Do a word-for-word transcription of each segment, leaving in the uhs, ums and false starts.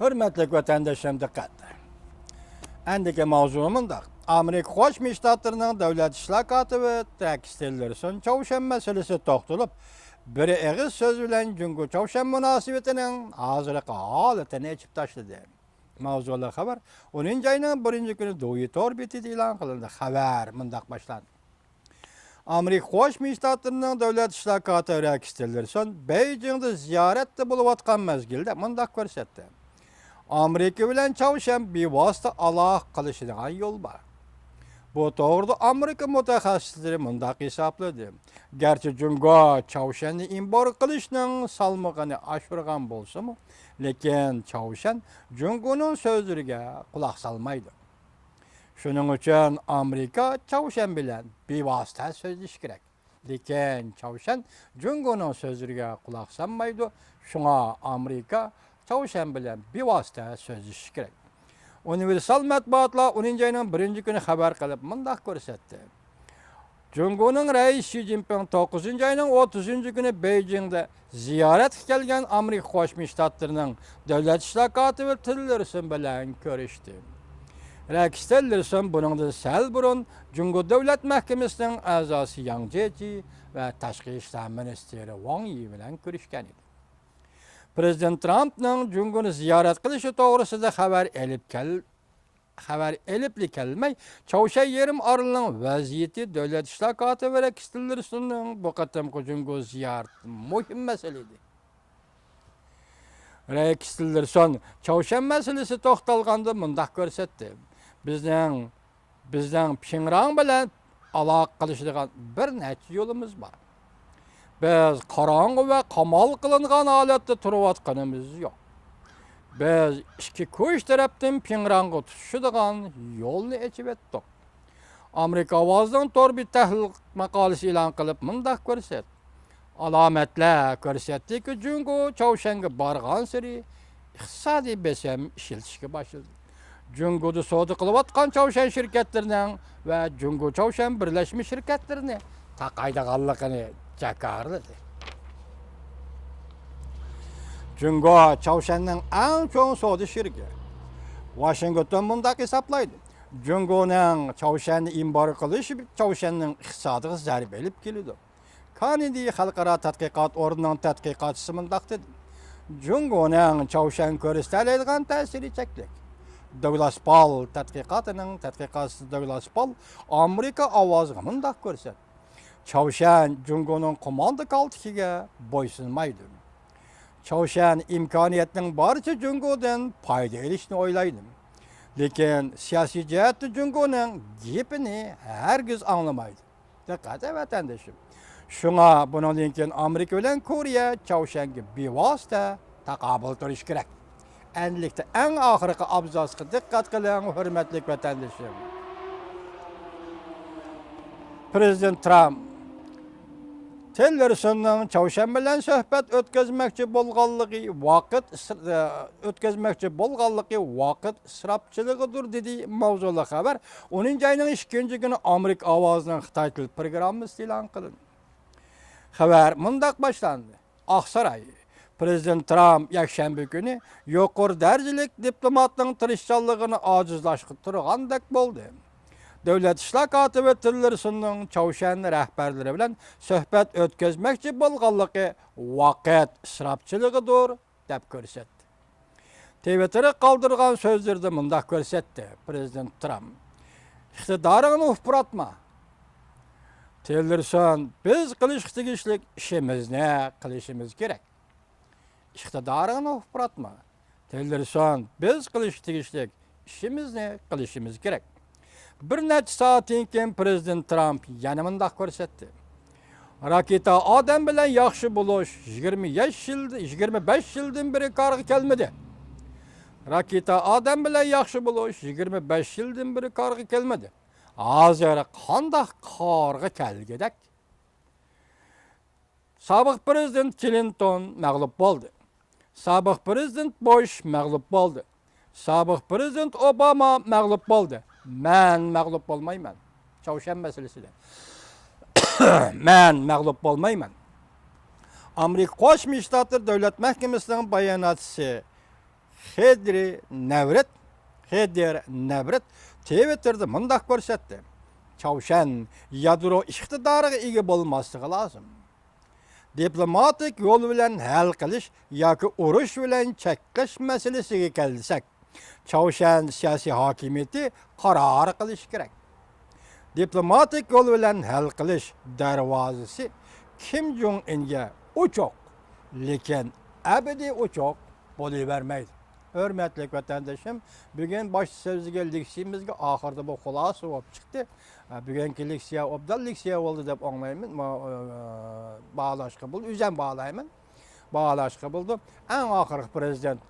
ھۆرمەتلىك ۋەتەنداشلىرىم، دىققەت! ئەندىكى ماۋزۇ مۇنداق. ئامېرىكا قوشما شتاتلىرىنىڭ دۆلەت ئىشلار كاتىپى رېكس تىللېرسون چاۋشيەن مەسىلىسىگە توختىلىپ، بىر ئېغىز سۆز بىلەن جۇڭگو چاۋشيەن مۇناسىۋىتىنىڭ ھازىرقى ھالىتىنى ئېچىپ تاشلىدى. ماۋزۇلۇق خەۋەر ئونىنچى ئاينىڭ بىرىنچى كۈنى دۇيى تور بېتىدە ئېلان قىلىندى. خەۋەر مۇنداق باشلاندى. ئامېرىكا قوشما شتاتلىرىنىڭ دۆلەت ئىشلار كاتىپى رېكس تىللېرسون بېيجىڭدا زىيارەتتە بولۇۋاتقان مەزگىلدە مۇنداق كۆرسەتتى. ئامېرىكا بىلەن چاۋشيەن بىۋاسىتە ئالاقە قىلىشىدىغان يول بار. بۇ توغرىدا ئامېرىكا مۇتەخەسسىسلىرى مۇنداق ھېسابلىدى. گەرچە جۇڭگو چاۋشيەننى ئېمبارگو قىلىشنىڭ سالمىقىنى ئاشۇرغان بولسىمۇ، لېكىن چاۋشيەن جۇڭگونىڭ سۆزلىرىگە قۇلاق سالمايدۇ. شۇنىڭ ئۈچۈن ئامېرىكا چاۋشيەن بىلەن بىۋاسىتە سۆزلىشى كېرەك. لېكىن چاۋشيەن جۇڭگونىڭ سۆزلىرىگە قۇلاق سالمايدۇ. شۇڭا ئامېرىكا چاۋشيەن بىلەن بىۋاسىتە سۆزلىشىشى كېرەك. ئۇنىۋېرسال مەتبۇئاتلار ئونىنچى ئاينىڭ بىرىنچى كۈنى خەۋەر قىلىپ مۇنداق كۆرسەتتى. جۇڭگونىڭ رەئىسى شى جىنپىڭ توققۇزىنچى ئاينىڭ ئوتتۇزىنچى كۈنى بېيجىڭدا زىيارەتكە كەلگەن ئامېرىكا قوشما شتاتلىرىنىڭ دۆلەت ئىشلار كاتىپى تىللېرسون بىلەن كۆرۈشتى. رېكس تىللېرسون بۇنىڭدىن سەل بۇرۇن جۇڭگو دۆلەت مەھكىمىسىنىڭ ئەزاسى ياڭ جيېچى ۋە تاشقى ئىشلار مىنىستىرى ۋاڭ يى بىلەن كۆرۈشكەن ئىدى. پىرېزىدېنت ترامپنىڭ جۇڭگونى زىيارەت قىلىشى توغرىسىدا خەۋەر ئېلىپ كەل-، خەۋەر ئېلىپلا كەلمەي، چاۋشيەن يېرىم ئارىلىنىڭ ۋەزىيىتى دۆلەت ئىشلار كاتىپى رېكس تىللېرسوننىڭ بۇ قېتىمقى جۇڭگو زىيارىتى مۇھىم مەسىلە ئىدى. رېكس تىللېرسون چاۋشيەن مەسىلىسى توختالغاندا مۇنداق كۆرسەتتى. بىزنىڭ، بىزنىڭ پىڭراڭ بىلەن ئالاقە قىلىشىدىغان بىر نەچچە يولىمىز بار. بىز قاراڭغۇ ۋە قامال قىلىنغان ھالەتتە تۇرۇۋاتقىنىمىز يوق. بىز ئىككى كوش تەرەپتىن پىڭراڭغا تۇتىشىدىغان يولنى ئېچىۋەتتۇق. ئامېرىكا ئاۋازىنىڭ تور بېتى تەھلىل ماقالىسى ئېلان قىلىپ مۇنداق كۆرسەتتى. ئالامەتلەر كۆرسەتتىكى، جۇڭگو چاۋشيەنگە بارغانسېرى ئىقتىسادىي بېسىم ئىشلىتىشكە باشلىدى. جۇڭگودا سودا قىلىۋاتقان چاۋشيەن شىركەتلىرىنىڭ ۋە جۇڭگو چاۋشيەن بىرلەشمە شىركەتلىرىنى تاقايدىغانلىقىنى جاكارلىدى. جۇڭگو چاۋشيەننىڭ ئەڭ چوڭ سودا شېرىكى. ۋاشىنگتون مۇنداق ھېسابلايدۇ. جۇڭگونىڭ چاۋشيەننى ئېمبارگو قىلىشى چاۋشيەننىڭ ئىقتىسادىغا زەربە ئېلىپ كېلىدۇ. كانىدى خەلقئارا تەتقىقات ئورنىنىڭ تەتقىقاتچىسى مۇنداق دېدى. جۇڭگونىڭ چاۋشيەنگە كۆرسىتەلەيدىغان تەسىرى چەكلىك. دوگلاس پال تەتقىقاتىنىڭ تەتقىقاتچىسى دوگلاس پال ئامېرىكا ئاۋازىغا مۇنداق كۆرسەتتى. چاۋشيەن جۇڭگونىڭ قوماندا كالتىكىگە بويسۇنمايدۇ. چاۋشيەن ئىمكانىيەتنىڭ بارىچە جۇڭگودىن پايدا ئېلىشنى ئويلايدۇ. لېكىن سىياسىي جەھەتتە جۇڭگونىڭ گېپىنى ھەرگىز ئاڭلىمايدۇ. دىققەت، ۋەتەندىشىم! شۇڭا بۇنىڭدىن كېيىن ئامېرىكا بىلەن كورېيە چاۋشيەنگە بىۋاسىتە تاقابىل تۇرۇشى كېرەك. ئەنلىكتە ئەڭ ئاخىرقى ئابزاسقا دىققەت قىلىڭ، ھۆرمەتلىك ۋەتەندىشىم. پىرېزىدېنت ترامپ تىللېرسوننىڭ چاۋشيەن بىلەن سۆھبەت ئۆتكۈزمەكچى بولغانلىقى ۋاقىت ئىس-، ئە، ئۆتكۈزمەكچى بولغانلىقى ۋاقىت ئىسراپچىلىقىدۇر، دېدى. ماۋزۇلۇق خەۋەر ئونىنچى ئاينىڭ ئىككىنچى كۈنى ئامېرىكا ئاۋازىنىڭ خىتاي تىل پروگراممىسىدا ئېلان قىلىندى. خەۋەر مۇنداق باشلاندى. ئاقساراي. پىرېزىدېنت ترامپ يەكشەنبە كۈنى يۇقىرى دەرىجىلىك دىپلوماتنىڭ تىرىشچانلىقىنى ئاجىزلاشتۇرغاندەك بولدى. دۆلەت ئىشلار كاتىپى تىللېرسوننىڭ چاۋشيەن رەھبەرلىرى بىلەن سۆھبەت ئۆتكۈزمەكچى بولغانلىقى ۋاقىت ئىسراپچىلىقىدۇر، دەپ كۆرسەتتى. تىۋىتتېرغا قالدۇرغان سۆزلىرىدە مۇنداق كۆرسەتتى پىرېزىدېنت ترامپ: «ئىقتىدارىڭنى ئۇپراتما. تىللېرسون، بىز قىلىشقا تېگىشلىك ئىشىمىزنى قىلىشىمىز كېرەك.» ئىقتىدارىڭنى ئۇپراتما. تىللېرسون، بىز قىلىشقا تېگىشلىك ئىشىمىزنى قىلىشىمىز كېرەك. بىر نەچچە سائەتتىن كېيىن پىرېزىدېنت ترامپ يەنە مۇنداق كۆرسەتتى: «راكېتا ئادەم بىلەن ياخشى بولۇش يىگىرمە ياش يىل، يىگىرمە بەش يىلدىن بېرى كارغا كەلمىدى. راكېتا ئادەم بىلەن ياخشى بولۇش يىگىرمە بەش يىلدىن بېرى كارغا كەلمىدى. ھازىر قانداق كارغا كەلگۈدەك؟» سابىق پىرېزىدېنت كلىنتون مەغلۇپ بولدى. سابىق پىرېزىدېنت بۇش مەغلۇپ بولدى. سابىق پىرېزىدېنت ئوباما مەغلۇپ بولدى. مەن مەغلۇپ بولمايمەن. چاۋشيەن مەسىلىسىدە مەن مەغلۇپ بولمايمەن. ئامېرىكا قوشما شتاتلىرى دۆلەت مەھكىمىسىنىڭ باياناتچىسى خېدرى نەۋرىت، خېدىر نەۋرىت تىۋىتتېردا مۇنداق كۆرسەتتى: چاۋشيەن يادرو ئىقتىدارىغا ئىگە بولماسلىقى لازىم. دىپلوماتىك يول بىلەن ھەل قىلىش ياكى ئۇرۇش بىلەن چەكلەش مەسىلىسىگە كەلسەك، چاۋشيەن سىياسىي ھاكىمىيىتى قارار قىلىشى كېرەك. دىپلوماتىك يول بىلەن ھەل قىلىش دەرۋازىسى كىم جۇڭ ئىنگە ئوچۇق، لېكىن ئەبەدىي ئوچۇق بولۇۋەرمەيدۇ. ھۆرمەتلىك ۋەتەندىشىم، بۈگۈن باشتا سۆزلىگەن لېكسىيىمىزگە ئاخىرىدا بۇ خۇلاسە بولۇپ چىقتى. بۈگۈنكى لېكسىيە ئوبدان لېكسىيە بولدى دەپ ئاڭلايمەن. ما-، باھالاشقا بولدى، ئۆزۈم باھالايمەن. باھالاشقا بولىدۇ. ئەڭ ئاخىرقى پرېزىدېنت،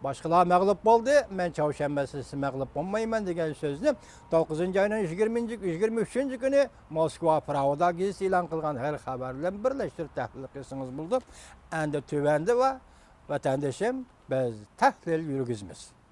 باشقىلار مەغلۇپ بولدى، مەن چاۋشيەن مەسىلىسىدە مەغلۇپ بولمايمەن دېگەن سۆزنى توققۇزىنچى ئاينىڭ يىگىرمە، يىگىرمە ئۈچىنچى كۈنى موسكۋا پراۋدا گېزىتى ئېلان قىلغان ھەر خەۋەر بىلەن بىرلەشتۈرۈپ تەھلىل قىلسىڭىز بولىدۇ. ئەندى تۆۋەندە بار، ۋەتەندىشىم، بىز تەھلىل يۈرگۈزىمىز.